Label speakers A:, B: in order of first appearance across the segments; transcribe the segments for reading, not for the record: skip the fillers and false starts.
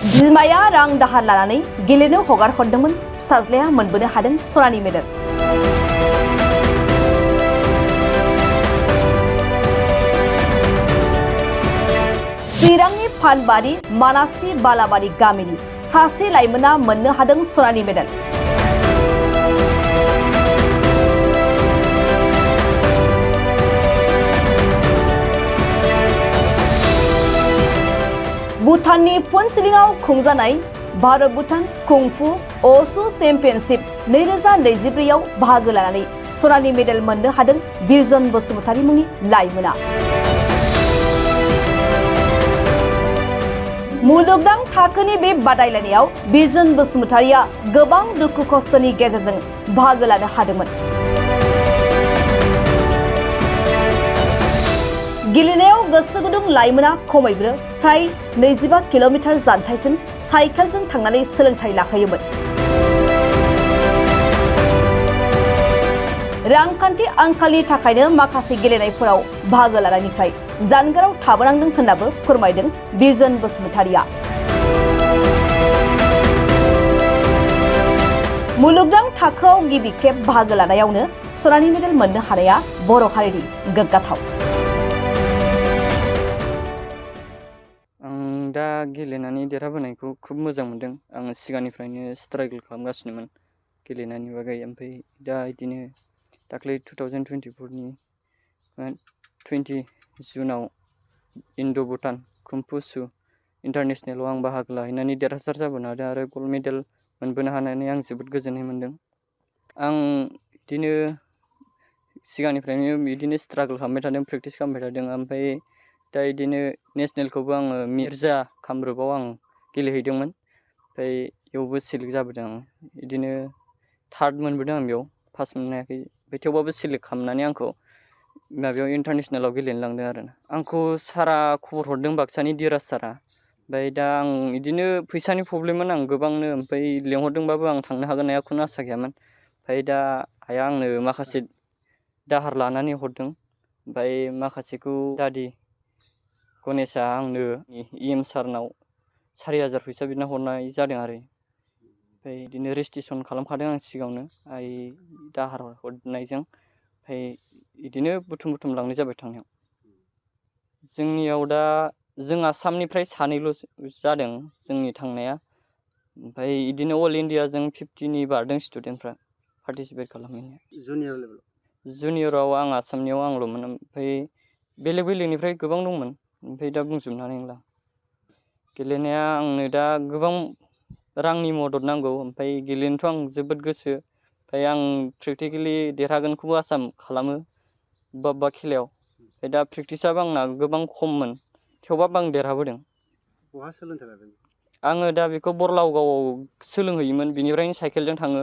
A: बिमाया रां दाहार लानानै गेलेनो हगार हरदोंमोन फिसाज्लाया मोनबोनो हादों सनानि मेडेल। चिरांनि फानबारि मानास्रि बालाबारि गामिनि सासे लाइमोना मोननो हादों सनानि मेडेल। भुटाननि फुनसिलिंआव खुंजानाय Bharat Bhutan kung fu wushu championship 2024 आव बाहागो लानानै सनानि मेडेल मोननो हादों बिरजन बसुमतारी मुंनि लाइमोना। मुलुगनां थाखोनि बे बादायलायनायाव बिरजन बसुमतारीया गोबां दुखु खस्थनि गेजेरजों बाहागो लानो हादोंमोन। गेलेनायाव गोसो गुदुं लाइमोना खमैबो फ्राय 25 किल'मिटार जानथायसिम साइकेलजों थांनानै सोलोंथाइ लाखायोमोन। रांखान्थि आंखालनि थाखायनो माखासे गेलेनायफोराव बाहागो लानायनिफ्राय जानगाराव थाबोनांदों होननाबो फोरमायदों बिरजन बसुमतारीया। मुलुगनां थाखोआव गिबि खेब बाहागो लानायावनो सनानि मेडेल मोननो हानाया बर' हारिनि गोग्गाथाव।
B: दा गेलेनानै देरहाबोनायखौ खूब मोजां मोनदों। आं सिगांनिफ्रायनो स्ट्रागल खालामगासिनोमोन गेलेनायनि बागै। ओमफ्राय दा बिदिनो दाख्लै 2024 नि 20 जुनाव इन्ड' भुटान कुम्फुसु इन्टारनेसनेलाव आं बाहागो लाहैनानै देरहासार जाबोनो हादों आरो गल्ड मेडेल मोनबोनो हानानै आं जोबोद गोजोननाय मोनदों। आं बिदिनो सिगांनिफ्रायनो बिदिनो स्ट्रागल खालामबाय थादों, प्रेक्टिस खालामबाय थादों। ओमफ्राय दा बिदिनो नेसनेलखौबो आङो मिर्जा कामरुपाव आं गेलेहैदोंमोन। ओमफ्राय बेयावबो सेलेक्ट जाबोदों आं। बिदिनो थार्ड मोनबोदों आं बेयाव, फार्स्ट मोननो हायाखै। ओमफ्राय थेवबाबो सेलेक्ट खालामनानै आंखौ माबायाव इन्टारनेसनेलाव गेलेनो लांदों आरो ना। आंखौ सारा खबर हरदों, बाक्सानि दिराज सारा। ओमफ्राय दा आं बिदिनो फैसानि प्रब्लेममोन आं गोबांनो। ओमफ्राय लेंहरदोंबाबो आं थांनो हागोन ना हाया खुनु आसा गैयामोन। ओमफ्राय दा आइया आंनो माखासे दाहार लानानै हरदों। ओमफ्राय माखासेखौ दादि गणेशआ आंनो EM सारनाव 4000 फैसा बिना हरनाय जादों आरो। ओमफ्राय बिदिनो रेजिस्ट्रेसन खालामखादों आं सिगाङावनो आइ दाहार हरनायजों। ओमफ्राय बिदिनो बुथुम बुथुम लांनाय जाबाय थांनायाव। जोंनियाव दा जों आसामनिफ्राय सानैल' जादों जोंनि थांनाया। ओमफ्राय बिदिनो अल इण्डिया जों 50नि बारदों स्टुडेन्टफ्रा पार्टिसिपेट खालामहैनाया। जुनियराव आं आसामनियाव आंल'मोन। ओमफ्राय बेलेग बेलेगनिफ्राय गोबां दंमोन। ओमफ्राय दा बुंजोबनो हानाय नंला। गेलेनाया आंनो दा गोबां रांनि मदद नांगौ। ओमफ्राय गेलेनोथ' आं जोबोद गोसो। ओमफ्राय आं प्रेक्टिकेलि देरहागोनखौबो आसा खालामो अबेबा अबेबा खेलायाव। ओमफ्राय दा प्रेक्टिसाबो आंना गोबां खममोन, थेवबाबो आं देरहाबोदों।
C: बहा सोलोंथाइ लादों?
B: आङो दा बेखौ बरलावगावआव सोलोंहैयोमोन, बिनिफ्रायनो साइकेलजों थाङो।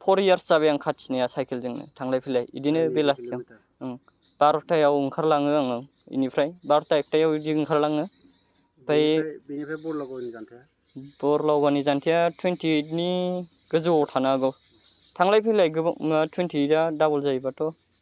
B: 4 इयार्स जाबाय आं खाथिनाया साइकेलजोंनो थांलाय फैलाय। बिदिनो बेलासियाव 12थायाव ओंखारलाङो आङो। बेनिफ्राय 12ता 1तायाव बिदि ओंखारलाङो। ओमफ्राय
C: बेनिफ्राय बरलावगावनि जानथाया?
B: बरलावगावनि जानथाया 28नि गोजौआव थानो हागौ। थांलाय फैलाय गोबां 28आ डाबल जायोबाथ'